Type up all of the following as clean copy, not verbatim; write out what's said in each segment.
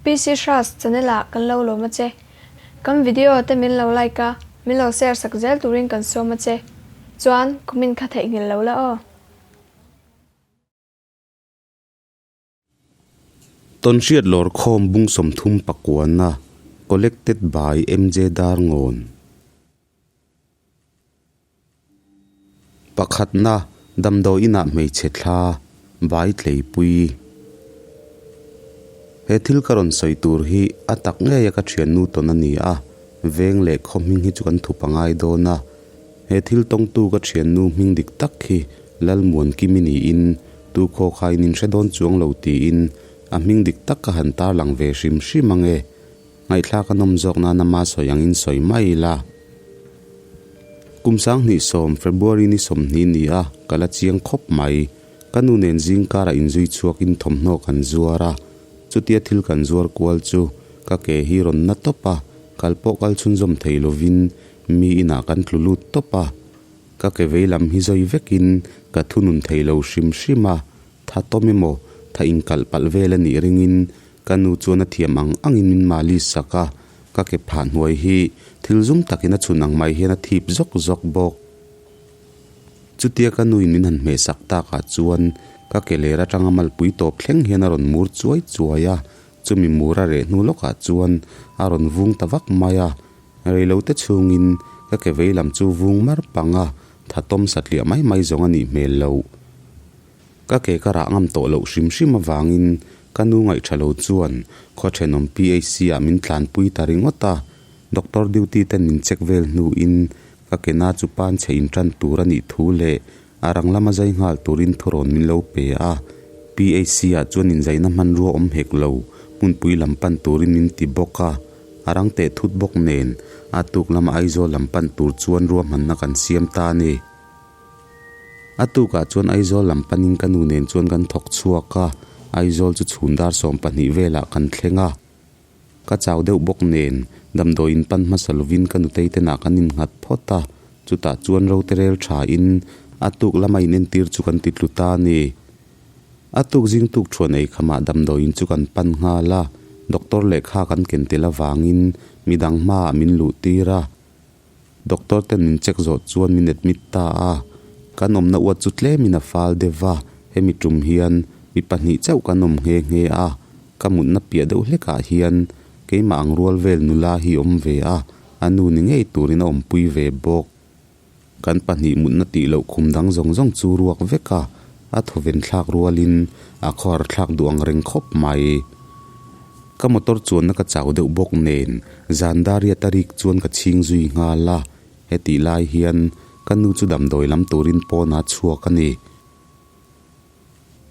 PC Hras channel ah kan lo lawm a che. Kan video te min lo like a, min lo share sak zel turin kan sawm a che. Chuan comment kha theihnghilh lo la aw. Tawnhriat lawrkhawm bung 30 pakuana Collected by MJ Darngawn. Pakhatna, Damdawi inah hmeichhe thla bai tleipui. He thil ka rawn sawi tur hi a tak ngeia ka thiannu tawn a ni a, veng leh khaw hming hi chu kan thup a ngai dawn a. He thil tawngtu ka thiannu hming dik tak hi Lalmuankimi niin tu khaw kha in inhre dawn chuang lo tiin a hming dik tak ka han tarlang ve hrim hrim ang e. Ngaihthlak a nawm zawk nan ama sawi angin sawi mai ila. Kum 2010 February ni 20 ni a, ka la chiang khawp mai. Ka nu nen zing karah inzui chhuakin thawmhnaw kan zuar a, chutia thil kan zuar kual chu ka ke hi rawn na tawp a, kal pawh kal chhunzawm thei lovin mi inah kan tlu lut tawp a. Ka ke vei lam hi zawi vekin ka thunun thei lo hrim hrim a, tha tawm emaw tha inkalh palh vel a nih ringin Ka nu chuan a thiam ang angin min malis sak a, ka ke phah hnuai hi thil zum takin a chhun ang mai hian a thip zawk zawk bawk. Chutia ka nuin min han hmeh sak takah chuan ka ke ler atanga malpui tawp thleng hian a rawn mur chuai chuai a, chumi mur a reh hnu lawkah chuan a rawn vung ta vak mai a, reilote chhungin ka ke vei lam chu vung mar pang a, tha tawm satliah mai mai zawng a nih hmel loh. Ka ke ka rah ngam tawh loh hrim hrim avangin ka nu ngaihṭha lo chuan khaw ṭhenawm PHC ah min tlanpui ta ringawt a, doctor duty ten min check vel hnuin ka ke na chu pan chhe inṭan tur a nih thu leh a rang lama zai nghal turin thurawn min lo pe a, PHC ah chuan inzaina hmanrua awm hek lo hmunpui lam pan turin min ti bawk a, a rang teh thut bawk nen a tuk lama Aizawl lam pan tur chuan ruahmanna kan siam ta a ni. A tukah chuan Aizawl lam panin ka nu nen chuan kan thawk chhuak a, Aizawl chu chhun dar 12 velah kan thleng a. Ka chau deuh bawk nen damdawiin pan hmasa lovin ka nutei tenah kan innghat phawt a, chutah chuan rote rel thain a tuk lama inentir chu kan ti tlu ta a ni. A tuk zing tuk thuan ei khamah damdawiin chu kan pan nghal a, doctor lehkha kan ken tel avangin midang hmaah min luh tir a. Doctor ten min check zawh chuan min admit ta a, kan awmna uat chu tlemin a fal deuh va, hemi tum hian mi pahnih chauh kan awm nghe nghe a, ka mutna piah deuh hlekah hian keimah ang rual vel nula hi awm ve a, a nu ni ngei turin a awmpui ve bawk. Kan pahnih mutna tih loh khum dang zawng zawng chu ruak vek a, a thawven thlak rualin a khawhar thlak duh ang reng khawp mai. Ka motor chuanna ka chau deuh bawk nen zan daria tarik chuan ka chhing zui nghal a, hetih lai hian ka nu chu damdawi lam turin pawnah chhuak a ni.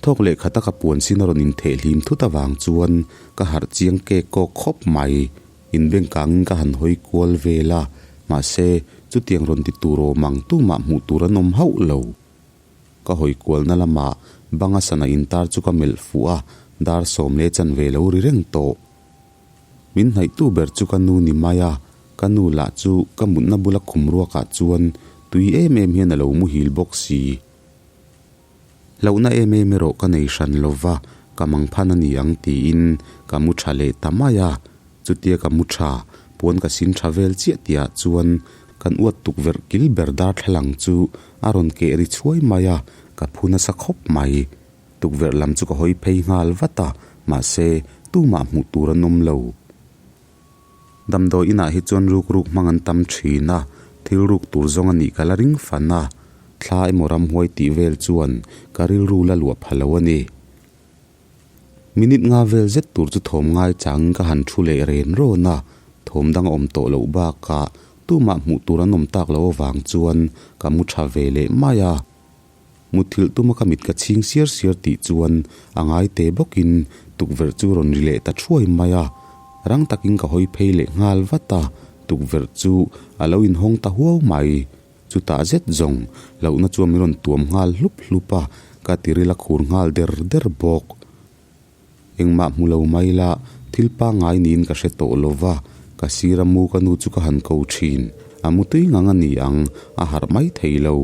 Thawk leh khata ka puan sin a rawn intheh hlim thut avang chuan ka harh chiang kek kawk khawp mai. Inbengkangin ka han hawi kual vel a, mahse chutiang rawn ti tur awm ang tumah hmuh tur an awm hauh lo. Ka hawi kualna lamah banga sana intar chu ka melh fuh a, dar sawm leh chanve lo ri reng tawh. Min hnaihtu ber chu ka nu ni mai a, ka nu lah chu ka mutna bula khum ruakah chuan tui em em hian a lo muhil bawk si. Hlauhna em em erawh ka nei hran lo va, ka mangphan a ni ang tiin ka mu tha leh ta mai a. Chutia ka mu tha, puan ka sin tha vel chiah tihah chuan kan uat tukverh kil ber darthlalang chu a rawn keh ri chhuai mai a, ka phu nasa khawp mai. Tukverh lam chu ka hawi phei nghal vat a, mahse tumah hmuh tur an awm lo. Damdawi inah hi chuan ruk ruk hmang an tam thin a, thil ruk tur zawng a nih ka la ring fan a, thla emaw ramhuai tih vel chuan ka rilru la luah pha lo a ni. Minute nga vel zet tur chu thawm ngai changin ka han thu leh ren rawn a, thawm dang a awm tawh loh bakah tumah hmuh tur an awm tak loh avang chuan ka mu tha ve leh mai a. Mutthilh tuma ka mit ka chhing siar siar tih chuan a ngai te bawkin tukverh chu rawn ri leh ta thuai mai a, rang takin ka hawi phei leh nghal vat a, tukverh chu a lo inhawng ta huau mai. Chutah zet zawng hlauhna chuan min rawn tuam nghal hlup hlup a, ka tiril a khur nghal der der bawk. Engmah hmu lo mai la, thil pangngai niin ka hre tawh lo va, ka sir a mu ka nu chu ka han ko thin, a mu tui ngang a ni ang, a harh mai thei lo.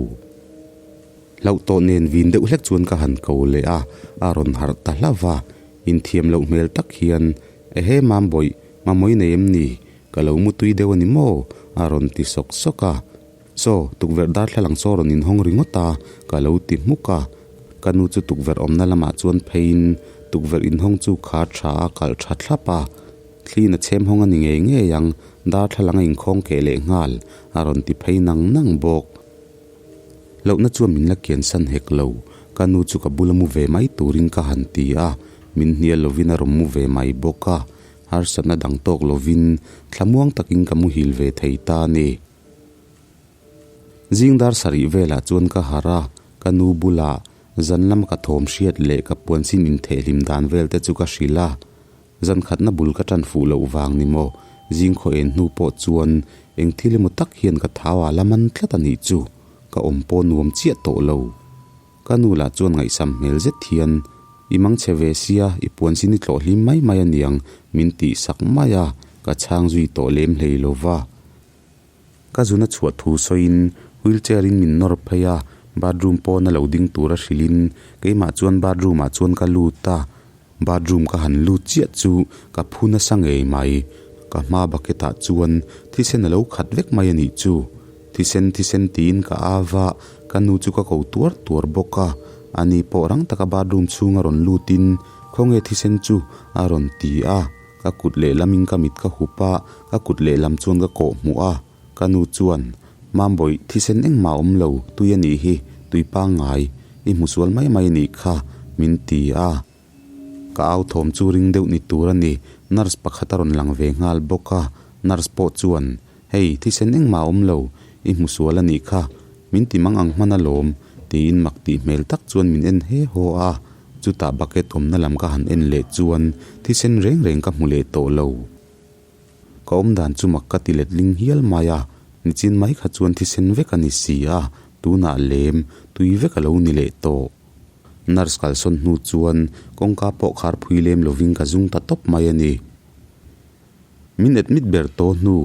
Hlauh tawh nen vin deuh hlek chuan ka han ko leh a, a rawn harh ta hlauh va, inthiam loh hmel tak hian Ehe Mambawih, mamawih nei em ni? Ka lo mu tui deuh a ni maw? a rawn ti sawk sawk a. Saw, tukverh darthlalang saw rawn inhawng ringawt a, ka lo ti hmuk a. Ka nu chu tukverh awmna lamah chuan pheiin tukverh inhawng chu khar tha a kalh tha thlap a. Thliin a chhem hawng a ni ngei ngei ang, darthlalang a inkhawng keh leh nghal, a rawn ti phei nang nang bawk. Lohna chuan min la kian san hek lo, ka nu chu ka bula mu ve mai turin ka han ti a, min hnial lovin a rawn mu ve mai bawk a, harsatna dang tawk lovin thlamuang takin ka muhil ve thei ta a ni. Zing dar sarih velah chuan ka harh a, ka nu bulah zan lama ka thawm hriat leh ka puansin inthehhlim dan vel te chu ka hrilh a, Zan khatna bul ka ṭan fuh loh vang ni maw? Zing khaw en hnu pawh chuan eng thil emaw tak hian ka thau a la man tlat a nih chu. Ka awm pawh nuam chiah tawh lo. Ka nu lah chuan ngaihsam hmel zet hian, I mang chhe ve sia, i puan sin i tlawh hlim mai mai a niang, min tih sak mai a, ka chhang zui tawh lem hlei lo va. Ka zuna chhuah thu sawiin wheelchair in min nawr phei a, bathroom pawn a lo ding tura hrilhin keimah chuan bathroom ah chuan ka lut a. Bathroom ka han lut chiah chu ka phu nasa ngei mai. Ka hma bucket ah chuan thisen a lo khat vek mai a nih chu. Thisen thisen tiin ka au a, ka nu chu ka ko tuar tuar bawk a. Ani pawh rang taka bathroom chhunga rawn lutin khawnge thisen chu a rawn ti a. Ka kut lehlamin ka mit ka hup a, ka kut lehlam chuan ka kawh hmuh a. Ka nu chuan, Mambawih, thisen engmah awm lo, tui a nih hi, tui pangngai, i hmu sual mai mai a nih kha, min ti a. Ka au thawm chu ring deuh ni tur a ni, nurse pakhat a rawn lang ve nghal bawk a. Nurse pawh chuan, Hei, thisen engmah awm lo, i hmu sual a nih kha, min ti mang ang hman alawm, tiin mak tih hmel tak chuan min en he haw a. Chutah bucket awmna lam ka han en leh chuan thisen reng reng ka hmu leh tawh lo. Ka awm dan chu mak ka ti let ling hial mai a, nichin mai kha chuan thisen vek a ni si a, tunah lem tui vek a lo ni leh tawh. Nurse kalsawn hnu chuan kawngka pawh khar phui lem lovin ka zung ta tawp mai a ni. Min admit ber tawh hnu,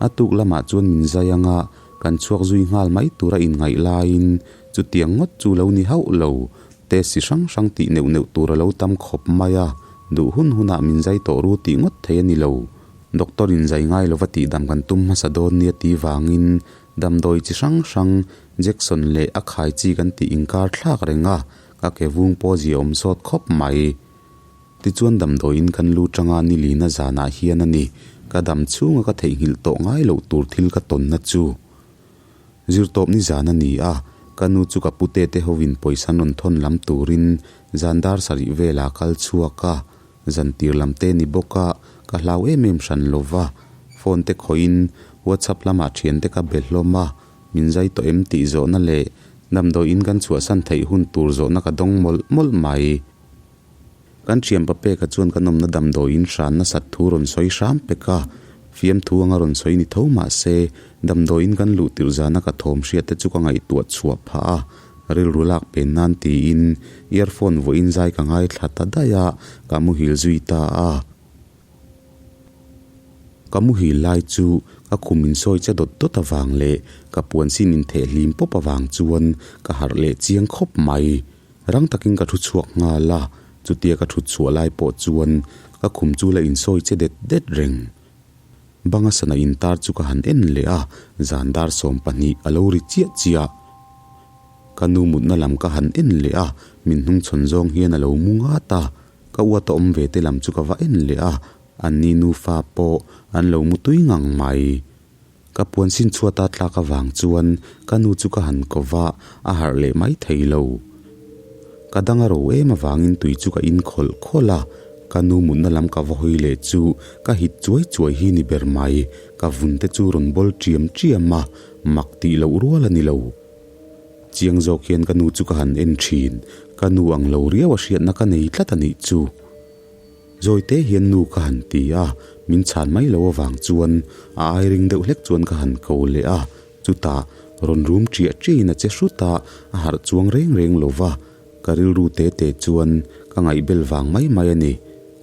a tuk lamah chuan min zai ang a, kan chhuak zui nghal mai tura inngaih laiin chutiang ngawt chu lo ni hauh lo, test si hrang hrang tih neuh neuh tur a lo tam khawp mai a, duh hun hunah min zai tawh ru tih ngawt thei a ni lo. Doctor in zai ngai lova tihdam kan tum hmasa dawn nia ti vangin damdawi chi hrang hrang Jackson leh a khai chi kan tih inkar thlak reng a, ka ke vung pawh zia awm sawt khawp mai. Tichuan damdawiin kan lu tanga ni lina zanah hian a ni, ka dam chhunga ka theihnghilh tawh ngai loh tur thil ka tawnna chu. Zirtawp ni zan a ni a, ka nu chu ka pute te hovin pawisa an rawn thawn lam turin zan dar sarih velah a kal chhuak a, zan tir lam te ni bawk a, ka hlau em em hran lo va, phone te khawihin WhatsApp lamah thiante ka be hlawm a, min zai tawh em tih zawhna leh damdawiin kan chhuahsan theih hun tur zawhna ka dawng mawlh mawlh mai. Kan thianpa peka chuan kan awmna damdawiin hran nasat thu rawn sawi hram pek a, fiamthu anga rawn sawi ni tho mah se, damdawiin kan luh tirh zana ka thawm hriat te chu ka ngaihtuah chhuah phah a, rilru lak pen nan tiin earphone vawiin zai ka ngaithla ta daih a, ka muhil zui ta a. Ka muhil lai chu ka khum insawi che dawt dawt avang leh ka puan sin intheh hlim pawp avang chuan ka harh leh chiang khawp mai. Rang takin ka thu chhuak nghal a, chutia ka thut chhuah lai pawh chuan ka khum chu la insawi che det det reng. Banga sana intar chu ka han en leh a, zan dar 12 a lo ri chiah chiah. Ka nu mutna lam ka han en leh a, min hnungchhawn zawng hian a lo mu ngat a. Ka uata awm ve te lam chu ka va en leh a, anni nufa pawh an lo mu tui ngang mai. Ka puan sin chhuata tlak avang chuan ka nu chu ka han ko va, a harh leh mai thei lo. Ka dang a ro em avangin tui chu ka in khawlh khawlh a, ka nu mutna lam ka va hawi leh chu ka hit chuai chuai hi ni ber mai, ka vun te chu rawn bawl ṭiam ṭiam a, mak tih loh rual a ni lo. Chiang zawk hian ka nu chu ka han en thin, ka nu ang lo riau a hriatna ka nei tlat a nih chu. Zawite hian nu ka han ti a, min chhan mai lo avang chuan a ai ring deuh hlek chuan ka han ko leh a, chutah rawn rum ṭiah ṭiahin a che hrut a, a harh chuang reng reng lo va, ka rilru te te chuan ka ngaihbel vang mai mai a ni.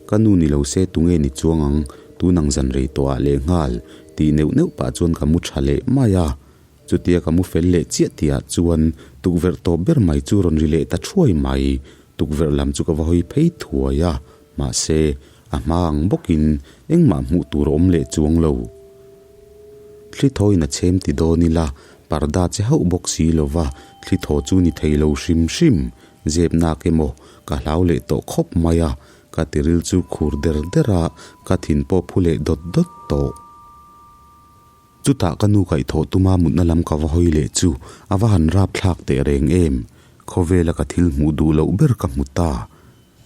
Ka nu ni lo se tunge ni chuang ang, tun ang zan rei tawhah lehnghal tih neuh neuh pah chuan ka mu ṭha leh mai a. Chutia ka mu fel leh chiah tihah chuan tukverh tawp ber mai chu rawn ri leh ta thuai mai. Tukverh lam chu ka va hawi phei thuai a, mahse, A hma ang bawkin engmah hmuh tur a awm leh chuang lo. Thli thawiin a chhem ti dawn ila, parda che hauh bawk si lova thli thaw chu ni thei lo hrim hrim. Zep nak emaw ka hlau leh tawh khawp mai a, ka tiril chu khur der der a, ka thin pawh phu leh dawt dawt tawh. Chutah ka nu kaihthawh tuma mutna lam ka va hawi leh chu a va han rap thlak teh reng em! Khawvela ka thil hmuh duh loh ber ka hmu ta.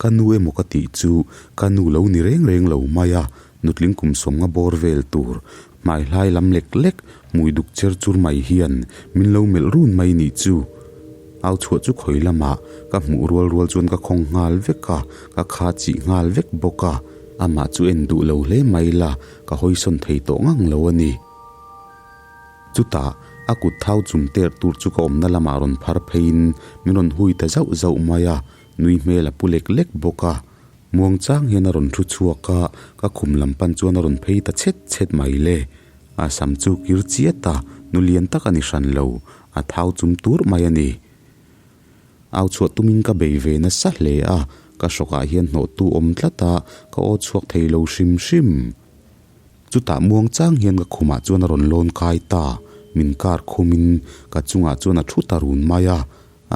Ka nu emaw ka tih chu ka nu lo ni reng reng lo mai a, nutling kum sawmnga bawr vel tur, hmai hlai lam lek lek, hmui duk cher chur mai hian min lo melh run mai nih chu. Au chhuah chu khawi lamah ka hmuh rual rual chuan ka khawng nghal vek a, ka kha chih nghal vek bawk a, amah chu en duh lo hle mai la, Ka hawisawn thei tawh ngang lo a ni. Chutah, a kut thau chum ter tur chu ka awmna lamah rawn phar pheiin min rawn hui ta zauh zauh mai a, nui hmel a pu lek lek bawk a. Muangchang hian a rawn thu chhuak a, ka khum lam pan chuan a rawn phei ta chhet chhet mai le. A sam chu kir chiat a, nu lian tak a ni hran lo, a thau chum tur mai a ni. Au chhuah tumin ka bei ve nasa hle a, ka hrawkah hian hnawhtu awm tlat a, ka aw chhuak thei lo hrim hrim. Chutah muang chang hian ka khumah chuan a rawn lawn kai ta, min kar khumin ka chungah chuan a thu ta run mai a,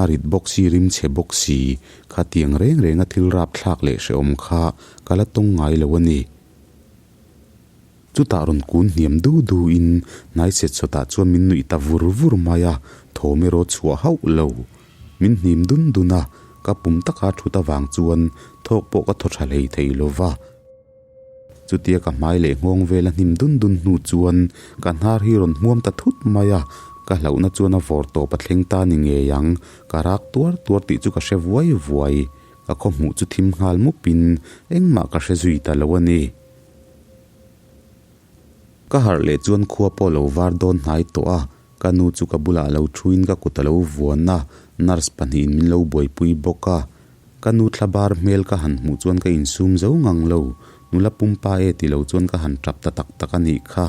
a rit bawk si rim chhe bawk si, khatiang reng renga thil rapthlak leh hrehawm kha ka la tawng ngai lo a ni. Chutah rawn kun hniam du du in hnai set sawtah chuan min nuih ta vur vur mai a, thawm erawh chhuah hauh lo. Min hnim dun dun a, ka pum taka thut avang chuan thawk pawh ka thaw tha hlei thei lo va. Chutia ka hmai leh nghawng vel a hnim dun dun hnu chuan ka hnar hi rawn hmuam ta thut mai a, ka hlauhna chuan a vawr tawp a thleng ta ni ngei ang, ka rak tuar tuar tih chu ka hre vuai vuai. Ka khawhmuh chu thim nghal mupin engmah ka hre zui ta lo a ni. Ka harh leh chuan khua pawh lo var dawn hnai tawh a, ka nu chu ka bulah lo thuin ka kut a lo vuan a, nurse pahnihin min lo buaipui bawk a. Ka nu thla bar hmel ka han hmuh chuan ka insum zo ngang lo, nula pumpa e ti lo chuan ka han tap ta tak tak a nih kha,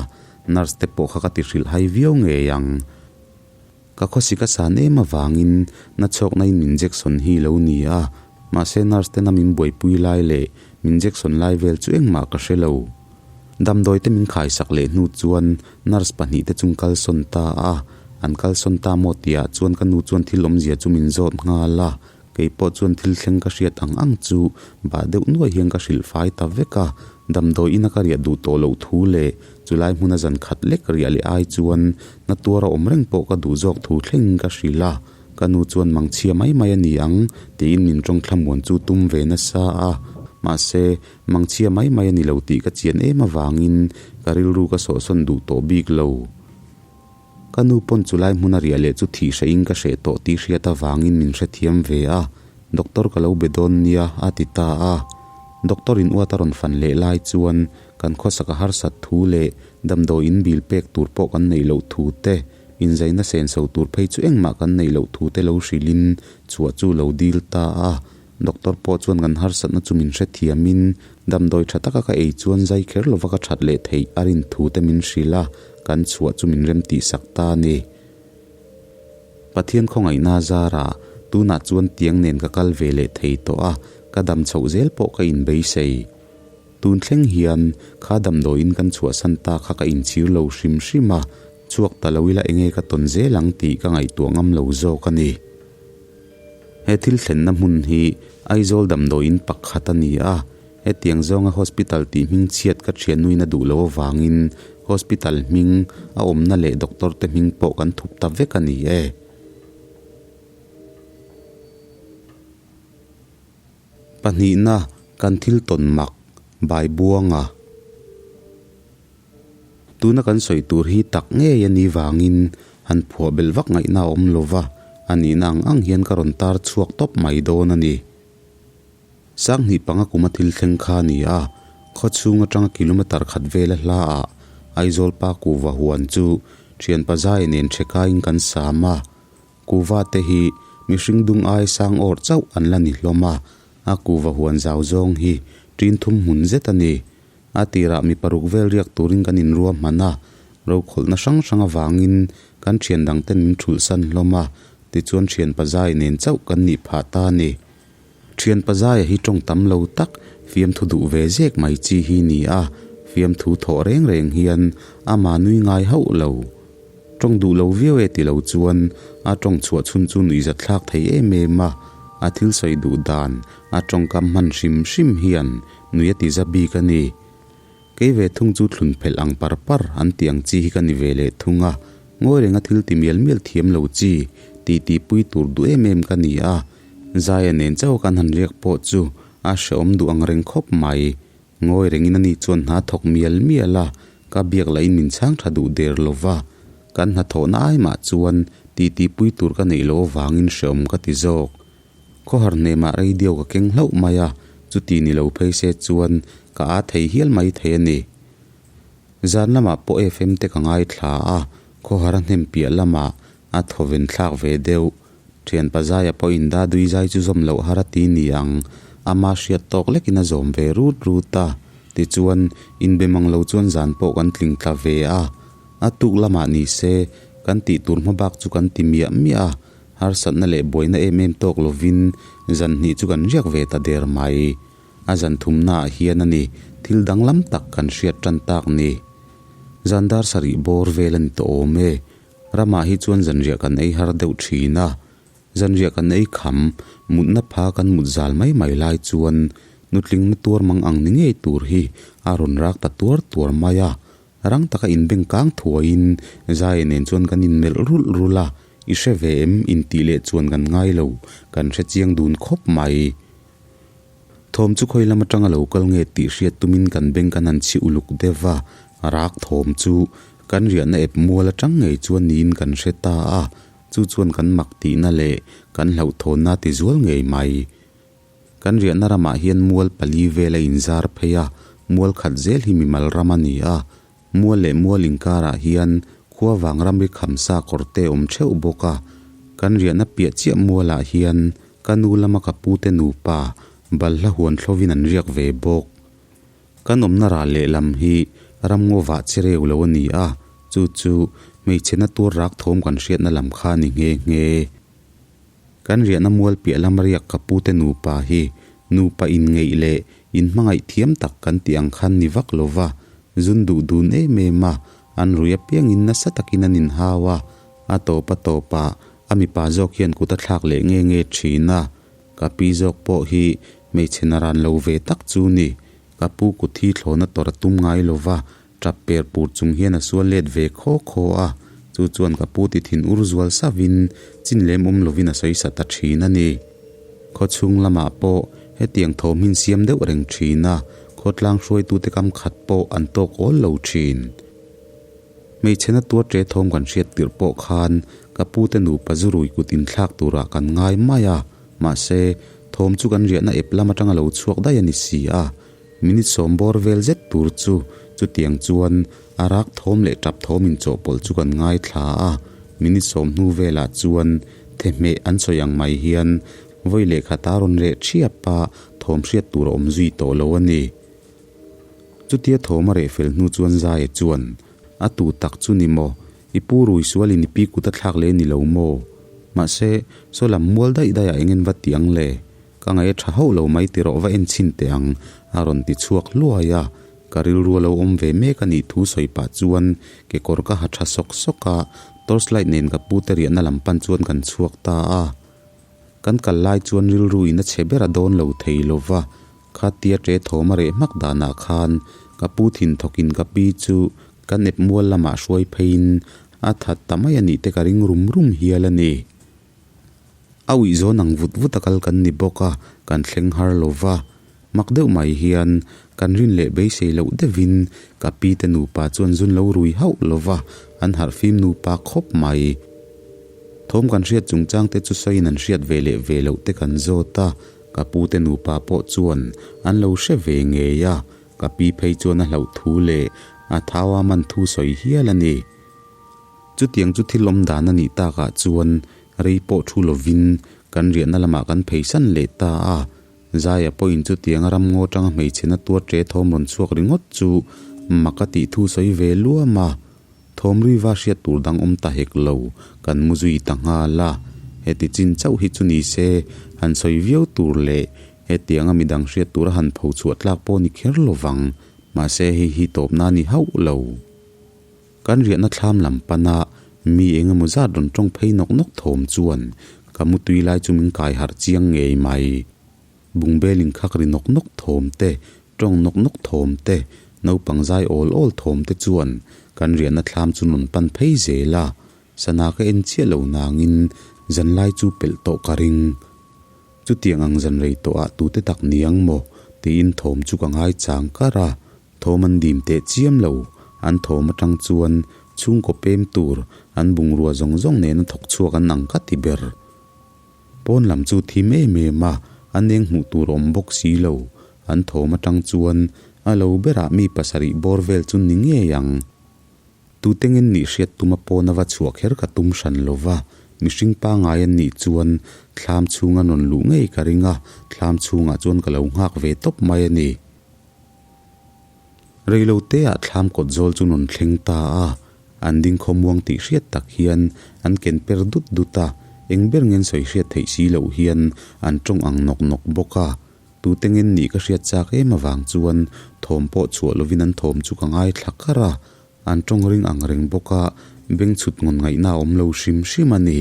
nurse te pawh kha ka ti hrilh hai viau ngei ang. Ka khawsik a san em avangin nachhawkna in injection hi lo ni a, mahse nurse tena min buaipui lai leh min jection lai vel chu engmah ka hre lo. Damdawi te min khaisak leh hnu chuan nurse pahnih te chung kalsawn ta a, an kalsawn ta maw tihah chuan ka nu chuan thil awmzia chu min zawt nghal a, Kei pawh chuan thil thleng ka hriat ang ang chu bah deuh nuai hian ka hrilh fai ta vek a, damdawi ina ka riah duh tawh loh thu leh chulai hmuna zan khat lek riah leh ai chuan na tuar a awm reng pawh ka duh zawk thu thlengin ka hrilh a, ka nu chuan mangchhia mai mai a ni ang tiin min tawng thlamuan chu tum ve nasa a, mahse mangchhia mai mai a ni lo tih ka chian em avangin ka rilru ka sawhsawn duh tawh bik lo. Ka nu pawn chulai hmun a riah leh chu thih hrehin ka hreh tawh tih hriat avangin min hrethiam ve a, Doctor ka lo be dawn nia a ti ta a. Doctor in uat a rawn fan leh lai chuan kan khawsak a harsat thu leh damdawi in bil pek tur pawh kan neih loh thu te, inzaina senso tur phei chu engmah kan neih loh thu te lo hrilhin chhuah chu lo dil ta a. Doctor pawh chuan kan harsatna chu min hrethiamin damdawi tha taka ka ei chuan zai kher lova ka that leh theih a rin thu te min hrilh a, kan chhuah chu min rem tihsak ta a ni. Pathian khawngaihna zarah tunah chuan tiang nen ka kal ve leh thei tawh a, ka dam chhoh zel pawh ka inbeisei. Tun thleng hian kha damdawiin kan chhuahsan ta kha ka inchhir lo hrim hrim a, chhuak ta lo ila enge ka tawn zel ang tih ka ngaihtuah ngam lo zawk a ni. He thil thlenna hmun hi Aizawl damdawiin pakhat a ni a, hetiang zawnga hospital tih hming chhiat ka thiannuin a duh loh avangin hospital hming a awmna leh doctor te hming pawh kan thup ta vek a ni e. Pahnihna, kan thil tawn mak, Baibuanga. Tuna kan sawi tur hi tak ngei a ni vangin han phuah belh vak ngaihna a awm lo va, a nihna ang ang hian ka rawn tar chhuak tawp mai dawn a ni. Sanghnih panga kuma thil thleng kha a ni a, khaw chhung atanga kilometre khat vela hla ah Aizawl pa kuhva huan chu thian pazaia nen thekaiin kan sam a, kuhva te hi mihring dung ai sang awr chauh an la ni hlawm a, a kuhva huan zau zawng hi tin thum hmun zet a ni. A tirah mi paruk vel riak turin kan inrua hman a, rokhawlhna hrang hrang avangin kan thian dangten min thulhsan hlawm a, tichuan thian pazai nen chauh kan nih phah ta a ni. Thian pazaia hi tawng tam lo tak, Fiamthu duh ve zek mai chi hi ni a, fiamthu thawh reng reng hian ama nui ngai hauh lo. Tawng duh lo viau e ti lo chuan a tawng chhuah chhun chu nuihzat thlak thei em em a, a thil sawi duh dan a tawngkam hman hrim hrim hian nui a ti za bik a ni. Kei ve thung chu thlun phelh ang par par an tih ang chi hi ka ni ve leh thung a, ngawi renga thil ti mial mial thiam lo chi, tih tihpui tur duh em em ka ni a, Zaia nen chauh kan han riak pawh chu a hrehawm duh ang reng khawp mai. Ngawi rengin ani chuan hna thawk mial mial a, ka biak lahin min chhang tha duh der lo va, kan hnathawhna ai mah chuan tih tihpui tur ka neih loh avangin hrehawm ka ti zawk. Khawhar hnemah radio ka keng hlauh mai a, chuti ni lo phei se chuan ka aa thei hial mai thei a ni. Zan lamah pawh FM te ka ngaithla a, khawhar a hnem piah lamah a thawven thlak ve deuh. Thian Pazaia pawhin Dadui zai chu zawm loh har a ti ni ang, ama hriat tawk lekin a zawm ve rut rut a. Tichuan, inbe mang lo chuan zan pawh kan tling tla ve a. A tuk lamah ni se, kan tih tur hma bak chu kan ti miah miah a. Harsatna leh buaina em em tawk lovin zan hnih chu kan riak ve ta der mai. A zan thumnaah hian a ni, thil danglam tak kan hriat tan tak ni. Zan dar sarih bawr vel a ni tawh awm e. Ramah hi chuan zanriah kan ei har deuh thin a. Zanriah kan ei kham, mutna pha kan mut zal mai mai lai chuan nutlingna tuar mang ang ni ngei tur hi a rawn rak ta tuar tuar mai a. Rang taka inbeng kang thuaiin Zaia nen chuan kan inmelh rulh rulh a, I hre ve em? Intih leh chuan kan ngai lo, kan hre chiang dun khawp mai. Thawm chu khawi lam atanga lo kal nge tih hriat tumin kan beng kan han chhi uluk deuh va, rak thawm chu kan riahna ep mual atang ngei chuan niin kan hre ta a, chu chuan kan mak tihna leh kan hlauhthawnna ti zual ngei mai. Kan riahna ramah hian mual pali vel a inzar phei a, mual khat zel hi mimal ram a ni a. Mual leh mual inkarah hian khua vang ramri khamsa kawr te awm theuh bawk a. Kan riahna piah chiah mualah hian ka nu lama ka pute nupa balhla huan thlovin an riak ve bawk. Kan awmna ral lehlam hi ramngaw vah chi reu lo a ni a, chu chu hmeichhe na tur rak thawm kan hriatna lam kha a ni nghe nghe. Kan riahna mual piah lam riak ka pute nupa hi nupa inngeih leh inhmangaih thiam tak kan tih ang khan ni vak lo va, zun duh dun em em a, an rui apiangin nasa takin an inhau a, a tawp a tawpah a mipa zawk hian kut a thlak leh nge nge thin a, ka pi zawk pawh hi hmeichhe naran lo ve tak chu ni, ka pu kut hi thlawna tawrh a tum ngai lo va, Tap per pur chung hian a sual let ve khaw khaw a, chu chuan ka pu ti thin ur zual savin chin lem awm lovin a sawi sa ta thin a ni. Khaw chhung lamah pawh hetiang thawm hin siam deuh reng thin a, khawtlang hruaitute kam khat pawh an tawk awl lo thin. Hmeichhe na tuar ṭe thawm kan hriat tirh pawh khan ka pu te nupa zurui kut inthlak turah kan ngai mai a, mahse thawm chu kan riahna ep lam atanga lo chhuak daih a ni si a, Minute sawmbawr vel zet tur chu chutiang chuan a rak thawm leh tap thawm inchawhpawlh chu kan ngaithla a, minute sawm hnu velah chuan thehmeh an sawi ang mai hian vawi lehkhat a rawn reh thiap a, thawm hriat tur a awm zui tawh lo a ni. Chutia thawm a reh fel hnu chuan Zaia chuan, A tu tak chu ni maw? I pu rui sualin i pi kut a thlak leh ni lo maw? Mahse, saw lam mual daih daihah eng en va ti ang le? Ka ngaih a tha hauh lo mai tiraw va en chhin teh ang, a rawn ti chhuak hluai a. Ka rilru a lo awm ve mek a nih thu sawi pah chuan kekawr ka ha tha sawk sawk a, torch light nen ka pute riahna lam pan chuan kan chhuak ta a. Kan kal lai chuan rilru in a chhe ber a dawn lo thei lo va, khatia ṭe thawm a reh hmak danah khan ka pu thin thawkin ka pi chu kan ep mual lamah hruai pheiin a that ta mai a nih te ka ring rum rum hial a ni. A uih zawn ang vut vut a kal kan ni bawk a, kan thleng har lo va. Mak deuh mai hian kan rin leh beisei loh deuhin ka pi te nupa chuan zun lo rui hauh lo va, an harhfim nupa khawp mai. Thawm kan hriat chungchang te chu sawiin an hriat ve leh ve loh te kan zawt a, ka pu te nupa pawh chuan an lo hre ve ngei a, ka pi phei chuan a hlauh thu leh a thau a man thu sawi hial a ni. Chutiang chu thil awm dan a nih takah chuan rei pawh thu lovin kan riahna lamah kan pheisan leh ta a. Zaia pawhin chutianga ramngaw atanga hmeichhe na tuar ṭe thawm rawn chhuak ringawt chu mak a tih thu sawi ve luam a. Thawm riva hriat tur dang awm ta hek lo, kan mu zui ta nghal a. Heti chin chauh hi chu ni se, han sawi viau tur leh. Hetianga midang hriat tura han pho chhuah tlak pawh ni kher lo vang, mahse hei hi tawpna a ni hauh lo. Kan riahna thlam lam pana mi eng emaw zat rawn tawng phei nawk nawk thawm chuan ka mutui lai chu min kai harh chiang ngei mai. Bungbel inkhak ri nawk nawk thawm te, tawng nawk nawk thawm te, naupang zai awl awl thawm te chuan kan riahna thlam chu rawn pan phei zel a, sana ka en chiah lo nangin zanlai chu pelh tawh ka ring. Chutiang ang zan rei tawhah tute tak niang maw tiin thawm chu ka ngai chang kar a, thawm an dim teh chiam lo, an thawm atang chuan chhungkaw pem tur an bungrua zawng zawng nena thawk chhuak an ang ka ti ber. Pawn lam chu thim em em a, an eng hmuh tur awm bawk si lo, an thawm atang chuan a lo berah mi pasarih bawr vel chu ni ngei ang. Tutengin nih hriat tuma pawn a va chhuah kher ka tum hran lo va, mihring pangngai an nih chuan thlam chhunga rawn luh ngei ka ring a, thlam chhungah chuan ka lo nghak ve tawp mai a ni. Reiloteah thlam kawt zawl chu rawn thleng ta a, an ding khawmuang tih hriat tak hian an ken per dut dut a, eng ber ngen sawi hriat theih si loh hian an tawng ang nawk nawk bawk a. Tute ngen nih ka hriat chak em avang chuan thawm pawh chhuah lovin an thawm chu ka ngaithla kar a, an tawng ring ang reng bawk a, beng chhut ngawn ngaihna a awm lo hrim hrim a ni.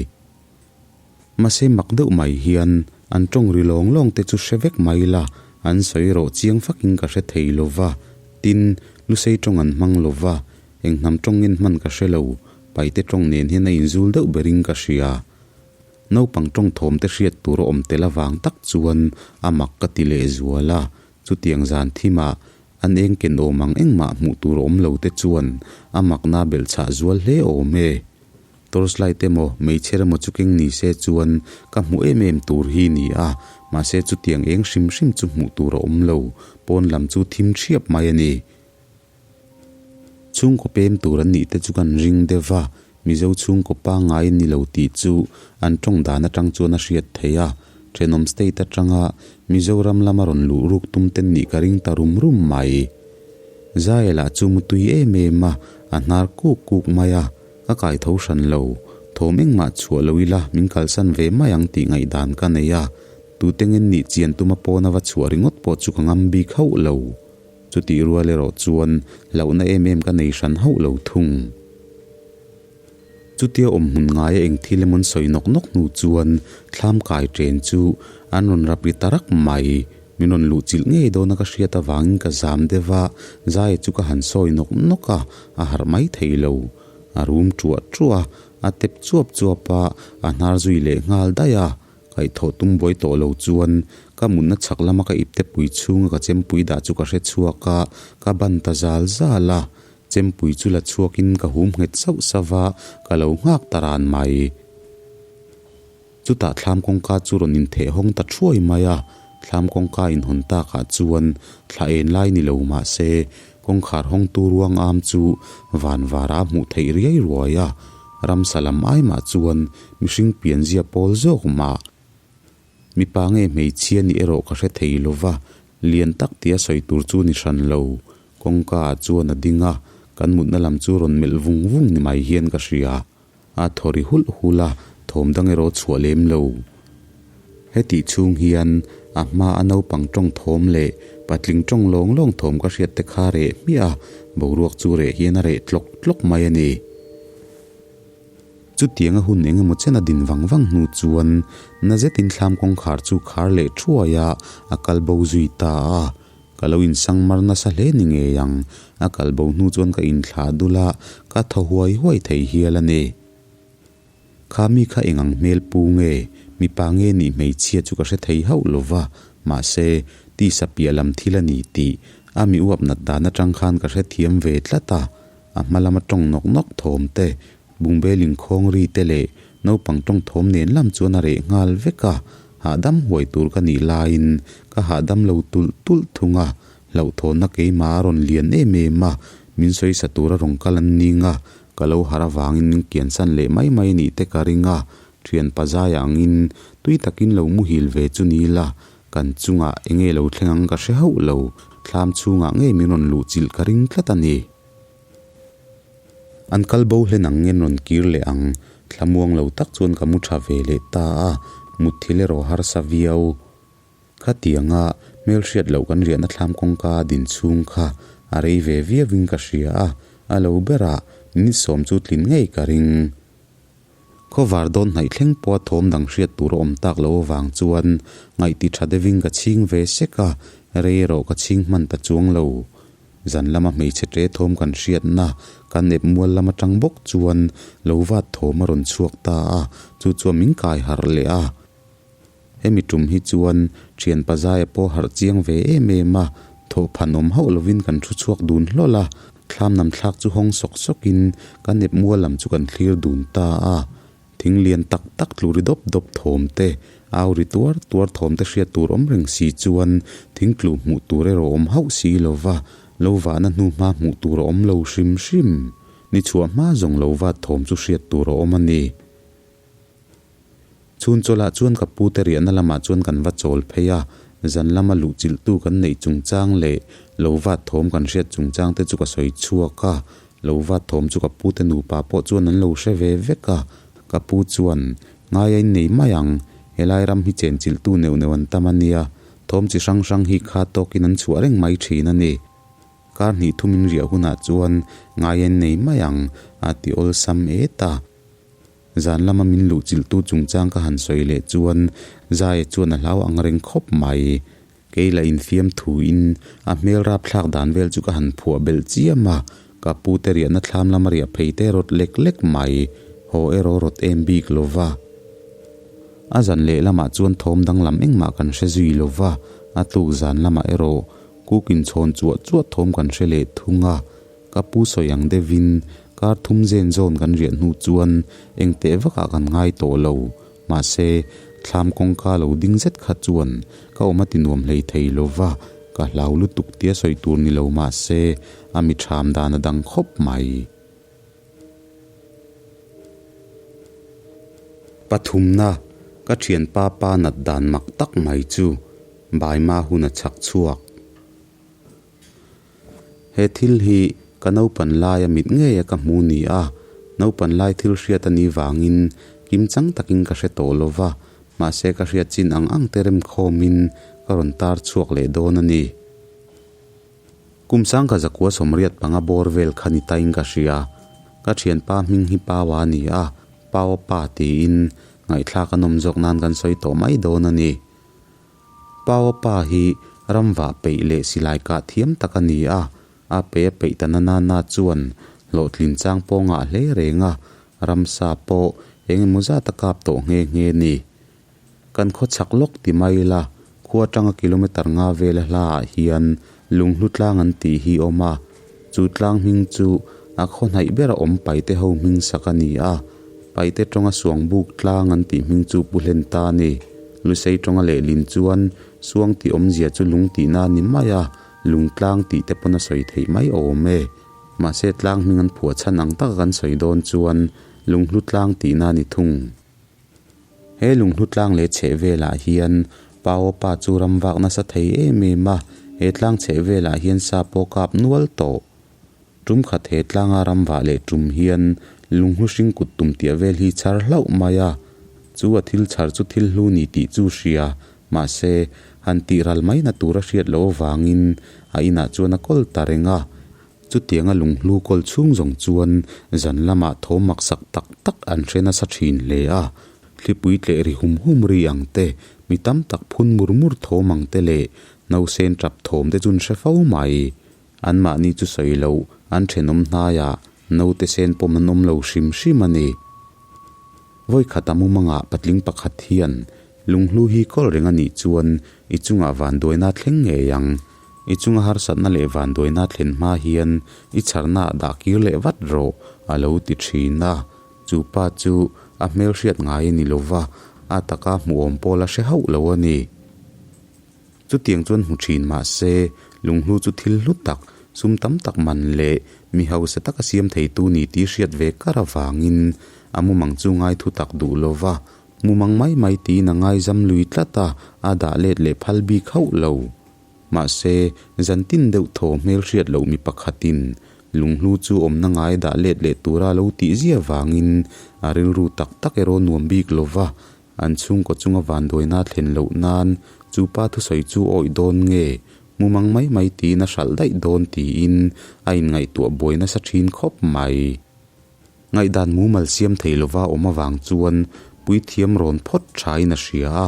Mahse mak deuh mai hian an tawng ri lawng lawng te chu hre vek mai la, an sawi rawh chiang fakin ka hre thei lo va, tin, Lusei tawng an hmang lo va, eng hnam tawng ngen hman ka hre lo, Paite tawng nen hian a inzul deuh berin ka hria. Naupang tawng thawm te hriat tur a awm tel avang tak chuan a mak ka ti leh zual a, chutiang zan thimah an eng ken awm ang engmah hmuh tur a awm lo te chuan a makna belhchhah zual hle awm e. Torchlight emaw meichher emaw chu keng ni se chuan ka hmuh em em tur hi ni a, mahse chutiang eng hrim hrim chu hmuh tur a awm lo, pawn lam chu thim thiap mai a ni. Chhungkaw pem tur an nih te chu kan ring deuh va, Mizo chhungkaw pangngai an ni lo tih chu an tawng dan atang chuan a hriat theih a, thenawm state atanga Mizoram lama rawn luh ruk tum ten nih ka ring ta rum rum mai. Zai lah chu mutui em em a, a hnar kuk kuk mai a, ka kai tho hran lo. Thawm engmah chhuah lo ila min kalsan ve mai ang tih ngaihdan ka nei a, tutengin nih chian tuma pawna va chhuah ringawt pawh chu ka ngam bik hauh lo. Chutih rual erawh chuan hlauhna em em ka nei hran hauh lo thung. Chutia awm hmun ngaia eng thil emawn sawi nawk nawk hnu chuan thlam kai chen chu an rawn rap ri ta rak mai. Min rawn luh chilh ngei dawna ka hriat avangin ka zam deuh a, Zaia chu ka han sawi nawk nawk a, a harh mai thei lo. A rum ṭuah ṭuah a, a tep chuap chuap a, a hnar zui leh nghal daih a. Kaihthawh tum buai tawh lo chuan ka mutna chhak lama ka ipte pui chhunga ka chempui dah chu ka hre chhuak a, ka ban ta zal zal a. Chempui chu la chhuakin ka hum nghet sauh sauh a, ka lo nghak ta ran mai. Chutah thlam kawngka chu rawn intheh hawng ta thuai mai a, thlam kawngka inhawn takah chuan thla en lai ni lo mah se kawngkhar hawngtu ruang am chu van vara a hmuh theih riai ruai a, ramsa lam ai mah chuan mihring pianzia pawl zawk mah. Mipa nge hmeichhia nih erawh ka hre thei lo va, lian tak tia sawi tur chu ni hran lo. Kawngka ah chuan a ding a, kan mutna lam chu rawn melh vung vung ni mai hian ka hria. A thaw ri hulh hulh a, thawm dang erawh chhuah lem lo. Hetih chhung hian a hma a naupang tawng thawm leh patling tawng lawng lawng thawm ka hriat te kha reh hmiah a, boruak chu reh hian a reh tlawk tlawk mai a ni. Chutianga hun eng emaw chen a din vang vang hnu chuan na zetin thlam kawngkhar chu khar leh thuai a, a kal bo zui ta a. Ka lo insang mar nasa hle ni ngei ang, a kal bo hnu chuan ka inthlah dul a, ka thaw huai huai thei hial a ni. Kha mi kha eng ang hmel pu nge, mipa nge nih hmeichhia chu ka hre thei hauh lo va, mahse, tisa piah lam thil a ni tih a mi uap nat dan atang khan ka hrethiam ve tlat a. A hma lama tawng nawk nawk thawm te, bungbel inkhawng ri te leh naupang tawng thawm nen lam chuan a reh nghal vek a, hahdam huai tur ka nih laiin ka hahdam lo tulh tulh thung a, hlauhthawnna keimah a rawn lian em em a, min sawisa tura rawn kal an ning a, ka lo harh avangin min kiansan leh mai mai nih te ka ring a, thian pazai angin tui takin lo muhil ve chu ni la, kan chungah enge lo thleng ang ka hre hauh lo, thlam chhungah ngei min rawn luh chilh ka ring tlat a ni. An kal bo hlen ang ngen rawn kir leh ang, thlamuang lo tak chuan ka mu tha ve leh ta a, mutthil erawh harsa viau. Khatianga hmelhriat loh kan riahna thlam kawngka din chhung kha a rei ve viauin ka hria a, a lo berah minute sawm chu tlin ngei ka ring. Khawvar dawn hnaih thleng pawha thawm dang hriat tur a awm tak loh avang chuan ngaihti tha deuhin ka chhing ve sek a, rei erawh ka chhing hman ta chuang lo. Zan lama hmeichhe ṭe thawm kan hriatna kan ep mual lam aṭang bawk chuan lo vat thawm a rawn chhuak ta a, chu chuan min kai harh leh a. Hemi tum hi chuan thian pazaia pawh harh chiang ve em em a, thawhphan awm hauh lovin kan thu chhuak dun hlawl a, thlam nam thlak chu hawng sawk sawkin kan ep mual lam chu kan thlir dun ta a. Thing lian tak tak tlu ri dawp dawp thawm te, au ri tuar tuar thawm te hriat tur awm reng si chuan thing tlu hmuh tur erawh awm hauh si lo va, lo vahna hnu hma hmuh tur a awm lo hrim hrim. Ni chhuah hma zawng lo vat thawm chu hriat tur a awm a ni. Chhun chawlhah chuan ka pute riahna lamah chuan kan va chawl phei a, zan lama luh chilhtu kan neih chungchang leh lo vat thawm kan hriat chungchang te chu ka sawi chhuak a, lo vat thawm chu ka pute nupa pawh chuan an lo hre ve vek a, ka pu chuan, Ngai a innei mai ang, helai ram hi chen chilhtu neuh neuh an tam a nia, thawm chi hrang hrang hi kha tawkin an chhuah reng mai thin a ni. Kar hnih thum in riah hunah chuan ngai a innei mai ang, a ti awlsam et a. Zan lama min luh chilhtu chungchang ka han sawi leh chuan Zaia chuan a hlau ang reng khawp mai. Kei la infiam thuin a hmel rapthlak dan vel chu ka han phuah belh chiam a, ka pu te riahna thlam lama riah phei te rawt lek lek mai, haw erawh rawt em bik lo va. A zan leh lamah chuan thawm danglam engmah kan hre zui lo va, a tluk zan lamah erawh kuk inchhawn chuah chuah thawm kan hre leh thung a. Ka pu sawi ang deuhin kar thum zen zawn kan riah hnu chuan eng teh vakah kan ngai tawh lo. Mahse, thlam kawngka lo ding zet kha chuan ka awm a ti nuam hlei thei lo va, ka hlau lutuk tia sawi tur ni lo mahse a mi ṭham dan a dang khawp mai. Pathumna, ka ṭhianpa pa nat dan mak tak mai chu Baima hun a chhak chhuak. He thil hi ka naupan laia mit ngeia ka hmu ni a, naupan lai thil hriat a nih vangin kimchang takin ka hre tawh lo va, mahse ka hriat chin ang ang te remkhawmin ka rawn tar chhuak leh dawn a ni. Kum sangkha zakua 85 bawr vel kha ni tain ka hria. Ka thianpa hming hi Paua a ni a, Paua pa tiin ngaihthlak a nawm zawk nan kan sawi tawh mai dawn a ni. Paua pa hi ramvah peih leh silai kah thiam tak a ni a, a pe a peih ta na na na chuan hlawhtlin chang pawh ngah hle reng a, ramsa pawh eng emaw zat a kap tawh nghe nghe ni. Kan khaw chhak lawk ti mai ila, khua atanga kilometer nga vela hlaah hian lunghlu tlang an tih hi awm a, chu tlang hming chu a khaw hnaih bera awm Paite ho hming sak a ni a, Paite tawnga Suangbuk tlang an tih hming chu Pu Hlen ta a ni. Lusei tawnga lehlin chuan Suang tih awmzia chu lung tihna a ni mai a, lung tlang tih te pawn a sawi theih mai awm e. Mahse tlang hming an phuah chhan ang taka kan sawi dawn chuan Lunghlu tlang tihna a ni thung. He lunghlu tlang leh chheh velah hian Pau pa chu ram vak nasa thei em em a, he tlang chheh velah hian sa pawh kap nual tawh. Tum khat he tlanga ram vah leh tum hian lunghlu hring kut tum tiah vel hi chhar hlauh mai a, chu a thil chhar chu thil hlu ni tih chu hria, mahse han tih ral mai na tur a hriat loh avangin a inah chuan a kawl ta reng a. Chutianga lunghlu kawl chhung zawng chuan zan lamah thawm maksak tak tak an hre nasa thin hle a, thlipui tleh ri hum hum ri ang te, mi tam tak phun mur mur thawm ang te leh nausen tap thawm te chu an hre fo mai. Anmahni chu sawi loh an thenawm hnaiah naute sen pawm an awm lo hrim hrim a ni. Vawi khat a mumangah patling pakhat hian lunghlu hi kawl reng a nih chuan i chungah vanduaina thleng ngei ang. I chunga harsatna leh vanduaina thlen hma hian i chharnaah dah kir leh vat rawh, a lo ti thin a. Chu pa chu a hmelhriat ngai a ni lo va, a taka hmuhawm pawl a hre hauh lo a ni. Chutiang chuan hmu thin mah se, lunghlu chu thil hlu tak, sum tam tak man leh mi hausa taka siam theitu ni tih hriat ve kar avangin a mumang chu ngai thu tak duh lo va, mumang mai mai tiin a ngaizam lui tlat a, a dah let leh phal bik hauh lo. Mahse, zan tin deuh thaw hmel hriat loh mi pakhatin lunghlu chu awmna ngai dah let leh tura lo tih zia vangin a rilru tak tak erawh nuam bik lo va, An chhungkaw chunga vanduaina thlen loh nan Chu pa thusawi chu awih dawn nge, mumang mai mai tiin a hralh daih dawn tiin a inngaihtuah buai nasa thin khawp mai. Ngaihdan mumal siam thei lova awm avang chuan puithiam rawn phawt thain a hria a,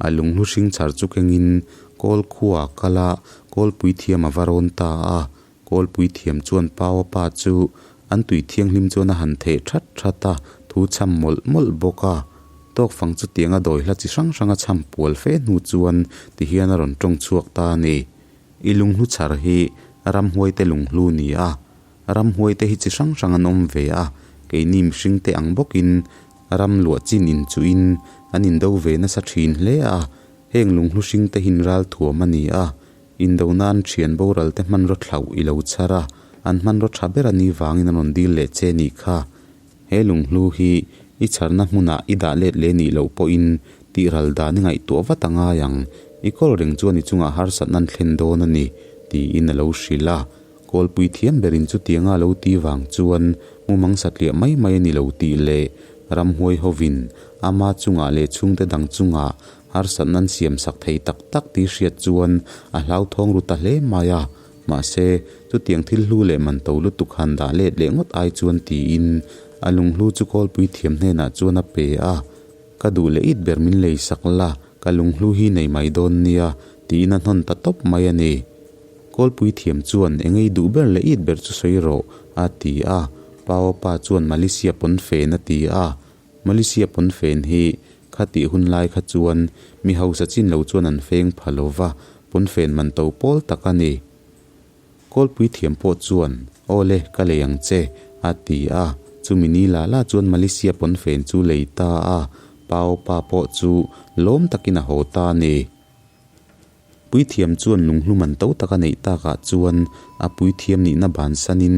a lunghlu hring chhar chu kengin kawl khua a kal a, kawl puithiam a va rawn ta a. Kawl puithiam chuan Paua pa chu an tui thianghlim chuan a han theh that that a, thu chham mawlh mawlh bawk a. Tawkfang chutianga dawi hla chi hrang hrang a chham pual fe hnu chuan tihian a rawn tawng chhuak ta a ni. I lunghlu chhar hi ramhuaite lunghlu ni a, Ramhuaite hi chi hrang hrang an awm ve a, keini mihringte ang bawkin ram luah chin inchuhin an indo ve nasa thin hle a, heng lunghlu hringte hi inral thuam a ni a, indo nan thian boralte hmanraw thlauh i lo chhar a, an hmanraw tha ber a nih vangin an rawn dil leh che nih kha. He lunghlu hi i chharna hmunah i dah let leh nih loh pawhin tih ral dan i ngaihtuah vat a ngai ang, i kawl reng chuan i chungah harsatna an thlen dawn a ni, tiin a lo hrilh a. Kawlpui thiam berin chutianga a lo ti vang chuan mumang satliah mai mai a ni lo tih leh ramhuai hovin ama chungah leh chhungte dang chungah harsatna an siam sak thei tak tak tih hriat chuan a hlauthawng ru ta hle mai a. Mahse, chutiang thil hlu leh man to lutuk han dah let leh ngawt ai chuan tiin a lunghlu chu kawlpui thiam hnenah chuan a pe a. Ka duh leh it ber min lei sak la, ka lunghlu hi nei mai dawn nia tiin a hnawn ta tawp mai a ni. Kawlpui thiam chuan eng ei duh ber leh it ber chu sawi rawh, a ti a. Paua pa chuan Malaysia pawnfen a ti a. Malaysia pawnfen hi khatih hun lai kha chuan mi hausa chin lo chuan an feng pha lo va, pawnfen man to pawl tak a ni. Kawlpui thiam pawh chuan, Aw le, ka lei ang che, a ti a. Chumi ni la la chuan Malaysia pawnfen chu lei ta a. Paua pa pawh chu lawm takin a haw ta a ni. Puithiam chuan lunghlu man to tak a neih takah chuan a puithiam nihna bansanin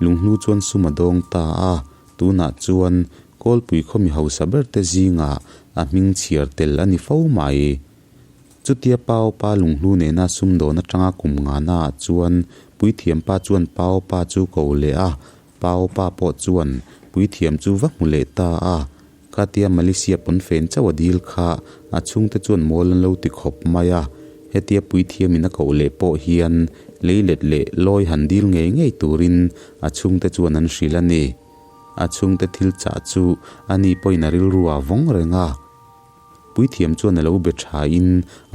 lunghlu chuan sum a dawng ta a, tunah chuan Kawlpui khaw mi hausa berte zingah a hming chhiar tel a ni fo mai. Chutia Pau pa lunghlu nena sum dawn atanga kum ngana ah chuan puithiam pa chuan Pau pa chu ko leh a, Pau pa pawh chuan puithiam chu va hmu leh ta a. Khatia Malaysia pawnfen chauh a dil kha a chhungte chuan mawl an lo ti khawp mai a, hetia puithiamin a koh leh pawh hian leilet leh lawi han dil ngei ngei turin a chhungte chuan an hrilh a ni. A chhungte thil chah chu a ni pawhin a rilru a vawng reng a. Puithiam chuan a lo be thain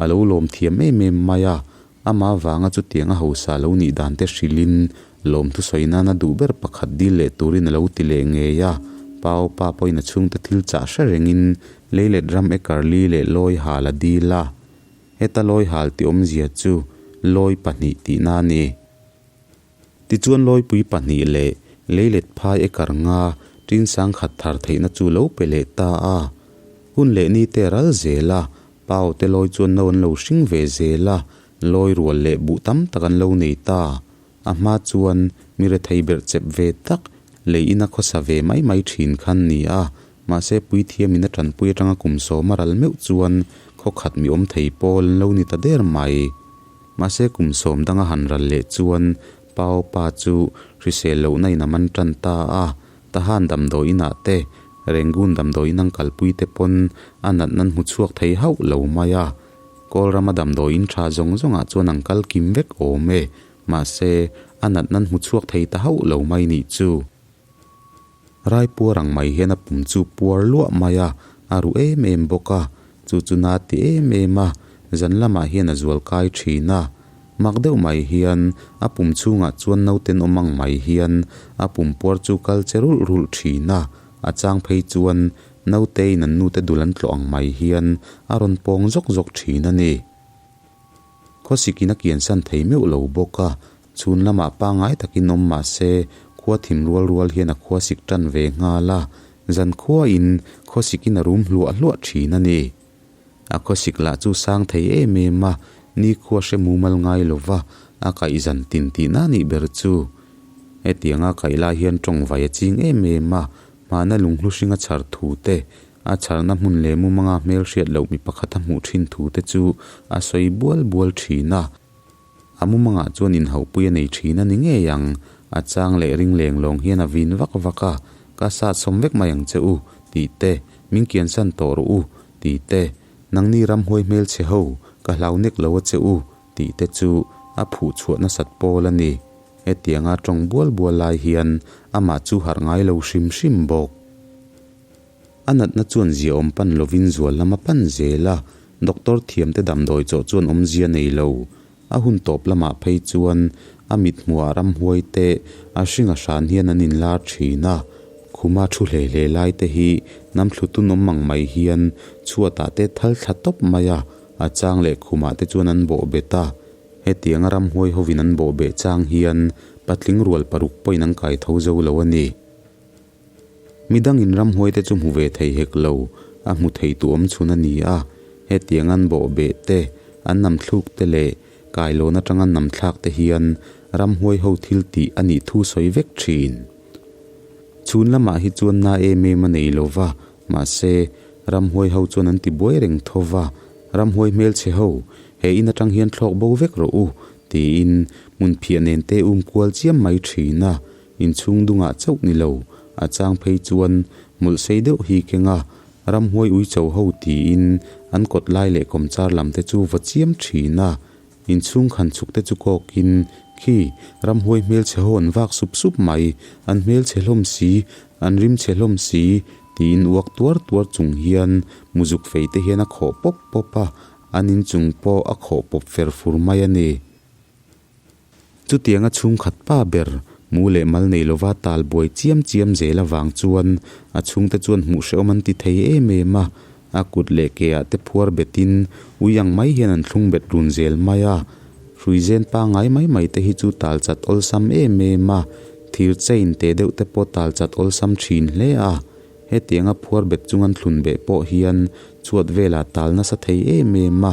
a lo lawm thiam em em mai a, Amah vanga chutiang a hausa lo nih dan te hrilhin lawmthu sawi nana duh ber pakhat dil leh turin a lo ti leh ngei a. Pau pa pawhin a chhungte thil chah hre rengin leilet ram acre li leh lawi hal a dil a. Heta lawi hal tih awmzia chu lawi pahnih tihna a ni. Tichuan lawipui pahnih leh leilet phai acre nga tin sangkhat thar theihna chu lo pe leh ta a. Hun leh ni te ral zel a, Pau te lawi chuan no an lo hring ve zel a, lawi rual leh buh tam tak an lo nei ta. A hma chuan mi rethei berh chep ve tak, lei ina khawsa ve mai mai thin khan ni a, mahse puithiamin a tanpui atanga kum sawm a ral meuh chuan khawkhat mi awm thei pawl an lo ni ta der mai. Mahse kum sawm danga han ral leh chuan Pau pa chu hrisel lohna in a man tan ta a, Tahan damdawi inah te, Rangoon damdawi in an kalpui te pawn a natna an hmu chhuak thei hauh lo mai a. Kawlrama damdawi in tha zawng zawngah chuan an kal kim vek awm e, mahse a natna an hmu chhuak thei ta hauh lo mai nih chu. Rai puar ang mai hian a pum chu puar luah mai a, a ruh em em bawk a, chu chu na ti em em a, zan lamah hian a zual kai thin a. Mak deuh mai hian a pum chhungah chuan nauten awm ang mai hian a pum puar chu kal che rulh rulh thin a, a chang phei chuan nautein an nute dul an tlawh ang mai hian a rawn pawng zawk zawk thin a ni. Khawsikin a kiansan thei meuh lo bawk a, chhun lamah pangngai takin awm mah se khua thim rual rual hian a khuasik tan ve nghal a, zan khuain khawsikin a rum hluah hluah thin a ni. A khawsik lah chu sang thei em em a, nikhua hre mumal ngai lo va, a kaih zan tin tihna nih ber chu. Hetianga kaih lai hian tawng vai a ching em em a, hmana lunghlu hring a chhar thu te, a chharna hmun leh mumanga hmel hriat loh mi pakhat a hmuh thin thu te chu a sawi bual bual thin a. A mumangah chuan inhauhpui a nei thin a ni ngei ang, a chang leh ring leng lawng hian a vin vak vak a, Ka sat sawm vek mai ang che u, tih te, min kiansan tawh rawh u, tih te, Nangni ramhuai hmelchhe ho, Ka hlau nek lo a che u, tih te chu a phuh chhuah nasat pawl a ni. Hetianga tawng bual bual lai hian amah chu harh ngai lo hrim hrim bawk. A natna chuan ziaawm pan lovin zual lam a pan zel a, doctor thiamte damdawi chawh chuan awmzia nei lo. A hun tawp lamah phei chuan a mithmuhah ramhuai te a hring a hran hian an inlar thin a, khuma thu hle hle lai te hi namthlu tunawm ang mai hian chhuatah te thal thla tawp mai a, a chang leh khumah te chuan an bawh bet a. Hetianga ramhuai hovin an bawh beh chang hian patling rual paruk pawhin an kai tho zo lo a ni. Midangin ramhuaite chu hmu ve thei hek lo, a hmu thei tu awm chhun a ni a. Hetiang an bawh beh te, an nam thluk te leh kailawn atanga an nam thlak te hian ramhuai ho thil tih a nih thu sawi vek thin. Chhun lamah hi chuan na em em a nei lo va, mahse, ramhuai ho chuan an ti buai reng tho va, Ramhuai hmelchhe ho, he in atang hian thlawk bo vek rawh u, tiin hmun phiah nen te um kual chiam mai thin a. Inchhung dungah chauh ni lo, a chang phei chuan hmulh sei deuh hi keng a, ramhuai uicho ho tiin an kawt lai leh kawmchar lam te chu va chiam thin a. Inchhung khan chhuk te chu kawkin, Khi, ramhuai hmelchhe ho an vak sup sup mai, an hmelchhe hlawm si, an rimchhe hlawm si, tiin uak tuar tuar chung hian muzuk fei te hian a khawh pawp pawp a, an inchung pawh a khawh pawp fer fur mai a ni. Chutianga chhungkhat pa ber mu leh mal nei lova tal buai chiam chiam zel avang chuan a chhungte chuan hmuh hrehawm an ti thei em em a, a kut leh ke ah te phuar betin ui ang mai hian an thlung bet run zel mai a. Hruizen pangngai mai mai te hi chu tal chat awlsam em em a, thir chain te deuh te pawh tal chat awlsam thin hle a. Hetianga phuar bet chung an thlun beh pawh hian chhuat velah tal nasa thei em em a,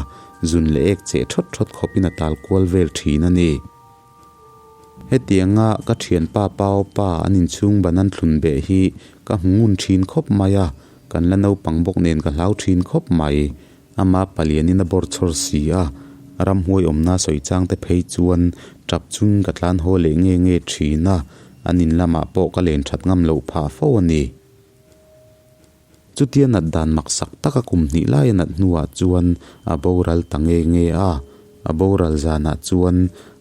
zun leh ek cheh thawt thawt khawpin a tal kual vel thin a ni. Hetianga ka thianpa Pau pa an inchhung ban an thlun beh hi ka hmu ngun thin khawp mai a, kan la naupang bawk nen ka hlau thin khawp mai. Ama palianin a bawr chhawr si a, ramhuai awmna sawi chang te phei chuan tap chungin ka tlan haw leh nge nge thin a, an in lamah pawh ka len that ngam loh phah fo a ni. Chutia nat dan maksak taka kum hnih laia nat hnuah chuan a boral ta nge nge a, a boral zanah chuan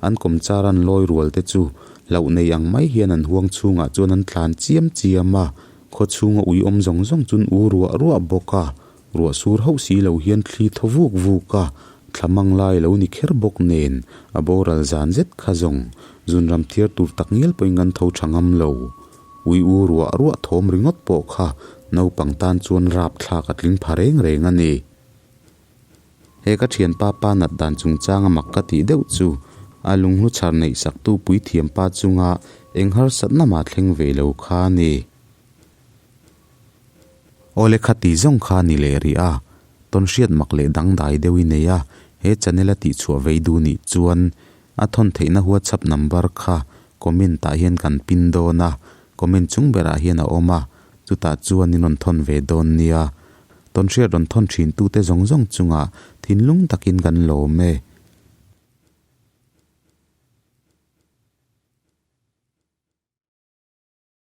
an kawmchar an lawi rual te chu hlauh nei ang mai hian an huang chhungah chuan an tlan chiam chiam a, khaw chhunga ui awm zawng zawng chuan u ruah ruah bawk a, Ruah sur hauh si lo hian thli thaw vuk vuk a, thla mang lai lo ni kher bawk nen a boral zan zet kha zawng zunram thiar tur tak ngial pawhin kan tho tha ngam lo. Ui u ruah ruah thawm ringawt pawh kha naupang tan chuan rap thlak a tling pha reng reng a ni. He ka thianpa pa nat dan chungchanga mak ka tih deuh chu a lunghlu chhar neih saktu puithiampa chunga eng harsatna mah thleng ve lo kha a ni. Aw le kha ti zawng kha ni leh rih a, tawn hriat mak leh dangdai deuh i nei a, he channel a tihchhuah vei duh nih chuan a thawn theihna WhatsApp number kha comment ah hian kan pin dawn a, comment chung berah hian a awm a, chutah chuan in rawn thawn ve dawn nia. Tawn hriat rawn thawn thin tute zawng zawng chungah thinlung takin kan lawm e.